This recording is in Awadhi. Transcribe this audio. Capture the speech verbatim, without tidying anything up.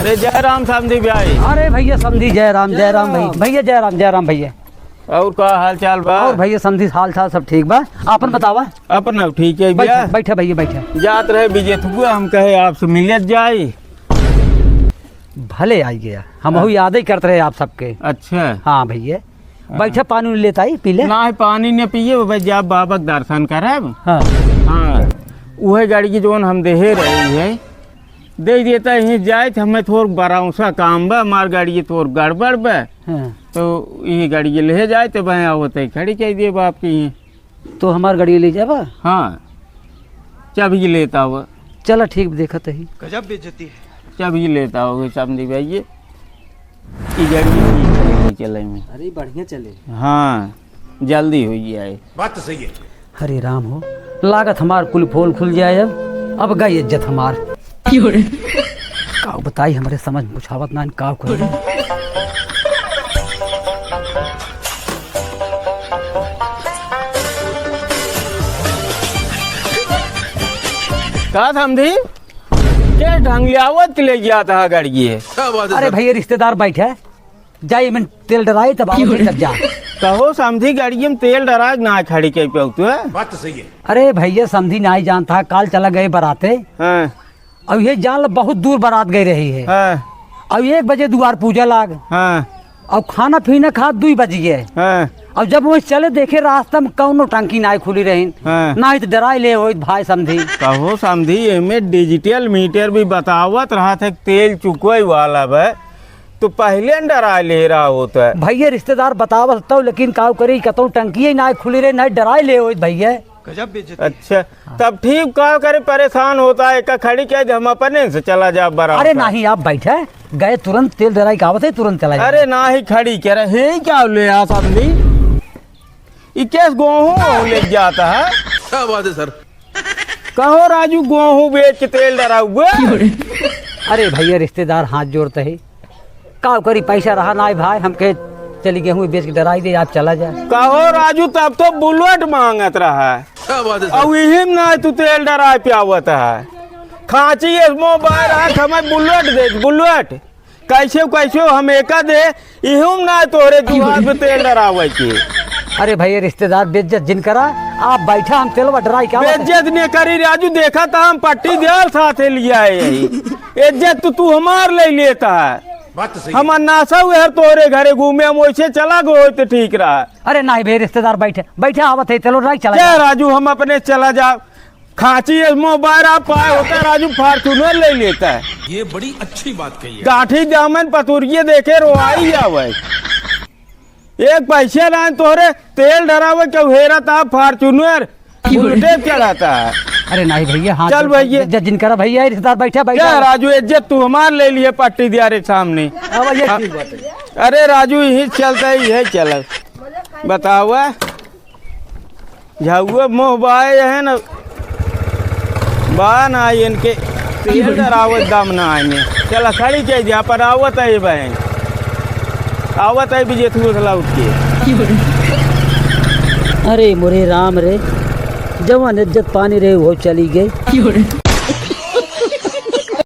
अरे जय राम समधी भाई। अरे भैया समधी, जय राम, जय राम भाई। जय राम। भैया जय राम, जय राम भैया। और का हाल चाल बा? और भैया समधी हाल चाल सब ठीक बा, आपन बतावा। अपना ठीक है बैठा, भैया। बैठा भैया, बैठा। जात रहे बिजेथुआ, हम कहे आपसे मिलत जाई। भले आई गया, हम हाँ। याद ही करत रहे आप सबके। अच्छा। हाँ भैया, हाँ। बैठा, पानी लेत आई, पी ले। ना, पानी न पिए, बस जा बाबा के दर्शन करब। हाँ। हाँ, उहे गाड़ी की जौन हम देहे रही है, दे देता यहीं जाए तो हमें थोर बराउसा काम बा, हमार गाड़ी थोर गड़बड़ बा। हाँ। तो ये गाड़ी ले जाए तो भाई आवत है, खड़ी कह दिए बाप की। तो हमार गाड़ी ले जाबा? हाँ, चाबी लेता हुआ। चला ठीक, देखत ही। गजब बेइज्जती है। चाबी लेता हुआ, समधी भाई, ये, ये गाड़ी ठीक है चले में। अरे बढ़िया चले। हाँ, जल्दी हो जाए। बात तो सही है। हरे राम हो, लागत हमार कुल पोल खुल जाए अब, अब गई इज्जत हमार। क्यों रे? का बताई, हमरे समझ में कुछ आवत ना, का करी। का समधी? के ढंगलियावत के ले गया था गाड़ी ये? क्या बात है अरे सर? भैया, रिश्तेदार बैठे, जाई में तेल डराई, तब आओ, तब जा। कहो समधी, गाड़ी में तेल डरा के ना खड़ी के पे तू, हैं? बात तो सही है। अरे भैया, समधी नाई जानता, काल चला गए बराते। हाँ। अब ये जान लो, बहुत दूर बारात गई रही है। हाँ। अब एक बजे दुआर पूजा लाग। हाँ। अब खाना पीना खा दुई बज गए। हाँ। अब जब वो चले देखे रास्ता में कौनो टंकी नाई खुली रही, हाँ। नाई तो डराई ले होइत भाई समधी। कहो समधी, एमे डिजिटल मीटर भी बतावत रहा था तेल चुकोय वाला बा, तो पहले न डराई ले रहा होता है। भैया रिश्तेदार बतावत तो, लेकिन काउ करी, कतौ टंकी ही नाई खुली रही, नाई डराई ले होइत भैया। गजब बेइज्जती। अच्छा, तब ठीक, का करे, परेशान होता है, का खड़ी कह दे, हम अपने से चला जा बराबर अरे से। नहीं, आप बैठे, गए तुरंत तेल डराई का आवत है, तुरंत चला जा। अरे नहीं, खड़ी कह रहे, हे क्या ले आ समधी? ई केस गेहूं ले जाता है? क्या बात है सर? कहो राजू, गेहूं बेच के तेल डराउबे? अरे भैया, रिश्तेदार हाथ जोड़ते हैं, का करी, पैसा रहा नाई भाई, हमके चली गेहूं बेच के डराई दे, आप चला जा। कहो राजू, तब तो बुलेट मांगत रहा है। क्या बात है सर? अब इही में ना तू तेल डराए पियावत है। खांची एस मोबाइल रहा, हमें बुलेट दे, बुलेट। कैसे कैसे हम एका दे, इहू में ना तोहरे दुआर पे तेल डरावे के। अरे भैया, रिश्तेदार बेइज्जत जिन करा, आप बैठा, हम तेलवा डराई का आवत है। बेइज्जत ने करी राजू, देखा था हम पट्टी देल साथे लिया है यही। इज्जत तो तू हमार ले लेता है। बात तो सही है। हम अन्नासा हुए हर तोरे घरे घूमे, हम वैसे चला गए होते ठीक रहा। अरे नहीं भैया, रिश्तेदार बैठे, बैठे आवत है, चलो राई चला क्या जाओ। राजू, हम अपने चला जाओ। खांची एस मोबाइल आप पाए होता राजू, Fortuner ले लेता है। ये बड़ी अच्छी बात कही है। गाठी जामन पतुरिये देखे रोआई जावे। एक पैसा ना तोहरे तेल डरावे के हेरा था Fortuner। उल्टे चढ़ाता है। अरे नहीं भैया, हाँ, चल भैया। इज्जत जिन करा भैया, रिश्तेदार बैठा, बैठा। क्या राजू, इज्जत तू हमार ले लिए पट्टी दिया रे सामने। हाँ भैया, हाँ। ठीक बात है। अरे राजू, यही चलता है, यही चला। बतावा, झाउआ मोह बाए है ना, बा ना इनके तेल डरावत दम ना आएंगे। चला खड़ी के जा पर आवत है बहन, आवत है विजय थू उठला उठ के। अरे मोरे राम रे, जवन इज्जत पानी रहे वो चली गई।